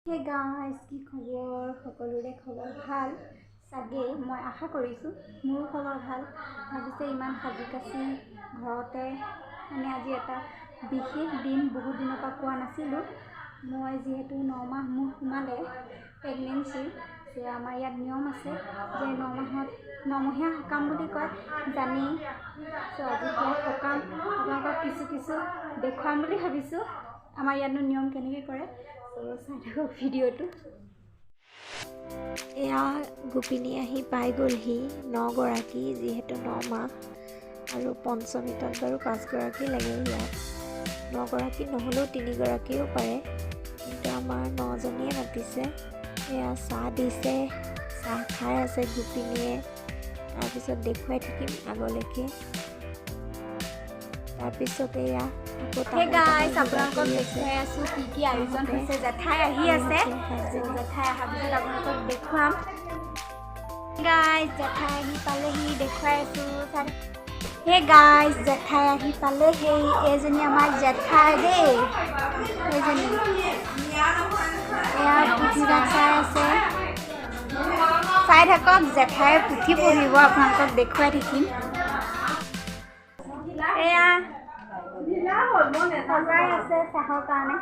Hey guys, কি খবৰ? সকলোৰে খবৰ ভাল চাগে, মই আশা কৰিছোঁ। মোৰো খবৰ ভাল। ভাবিছে ইমান সাজি কাচি ঘৰতে, মানে আজি এটা বিশেষ দিন, বহুত দিনৰ পৰা কোৱা নাছিলোঁ। মই যিহেতু 9 মাহ মোৰ সোমালে প্ৰেগনেঞ্চি, চ' আমাৰ ইয়াত নিয়ম আছে যে 9 মাহত নমহীয়া সকাম বুলি কয়, জানেই। চ' আজি সেয়া সকাম, আপোনালোকক কিছু কিছু দেখুৱাম বুলি ভাবিছোঁ, আমাৰ ইয়াতনো নিয়ম কেনেকৈ কৰে। চ' চাই থাকক ভিডিঅ'টো। এয়া গোপিনী আহি পাই গ'লহি, 9গৰাকী, যিহেতু 9 মাহ আৰু পঞ্চমৃতত বাৰু পাঁচগৰাকী লাগে। ইয়াত 9গৰাকী নহ'লেও তিনিগৰাকীও পাৰে, কিন্তু আমাৰ 9জনীয়ে মাতিছে। এয়া চাহ দিছে, চাহ খাই আছে গোপিনীয়ে। তাৰপিছত দেখুৱাই থাকিম আগলৈকে। তাৰপিছত এয়া আকৌ হে তামোল গাইজ, পাণৰ যোগাৰ আপোনালোকক কৰি আছে। দেখুৱাই আছোঁ কি কি আয়োজন মাহঁতে হৈছে। জেঠাই আহি আছে। সাজি জেঠাই অহাৰ পিছত আপোনালোকক দেখুৱাম। গাইজ, জেঠাই আহি পালেহি, দেখুৱাই আছোঁ। হে গাইজ, জেঠাই আহি পালেহি। এইজনী আমাৰ জেঠাই দেই, এইজনী। এয়া পুথিভাগ চাই আছে। চাই থাকক, জেঠাই পুথি পঢ়িব, আপোনালোকক দেখুৱাই থাকিম। এয়া সজাই আছে চাহৰ কাৰণে।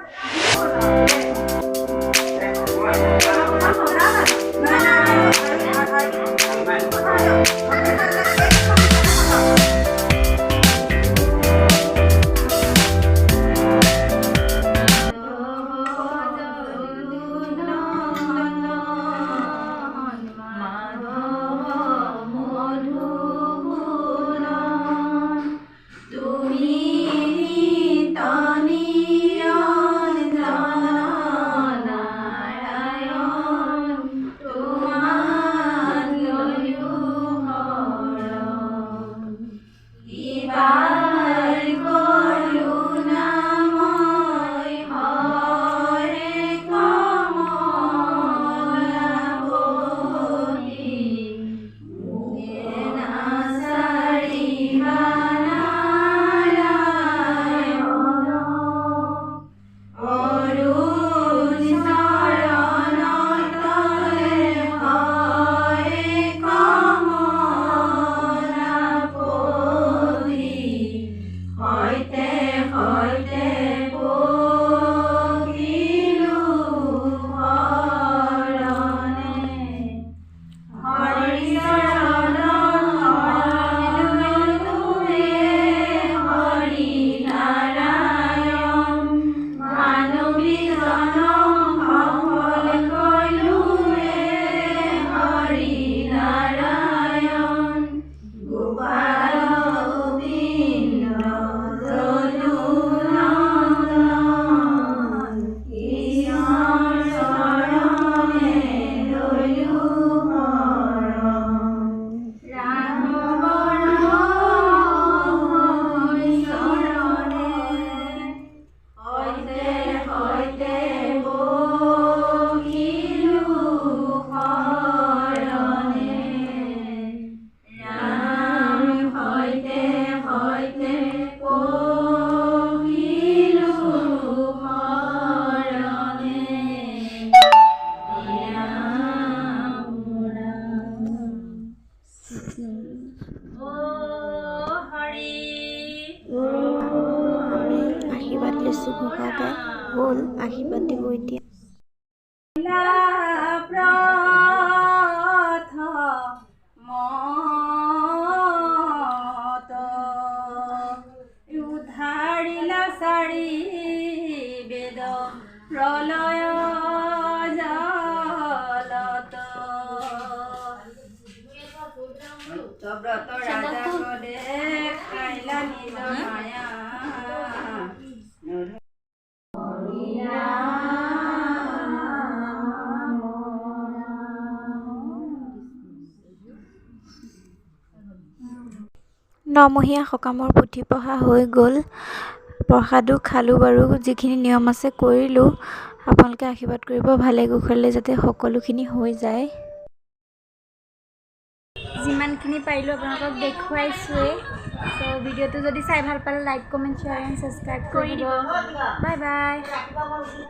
আমি আশীৰ্বাদ লৈছোঁ। ঘোষা গাই হ'ল, আশীৰ্বাদ দিব এতিয়া। প্ৰথমত উদ্ধাৰিলা চাৰি বেদ প্ৰলয় জলত। সত্যব্ৰত ৰাজাক দেখাইলা নিজ মায়া। নমহীয়া সকামৰ পুথি পঢ়া হৈ গ'ল, প্ৰসাদো খালোঁ বাৰু, যিখিনি নিয়ম আছে কৰিলোঁ। আপোনালোকে আশীৰ্বাদ কৰিব, ভালে কুশলে যাতে সকলোখিনি হৈ যায়। যিমানখিনি পাৰিলোঁ আপোনালোকক দেখুৱাইছোঁৱেই। চ' ভিডিঅ'টো যদি চাই ভাল পালে, like, comment, share and subscribe কৰি দিব। Bye bye.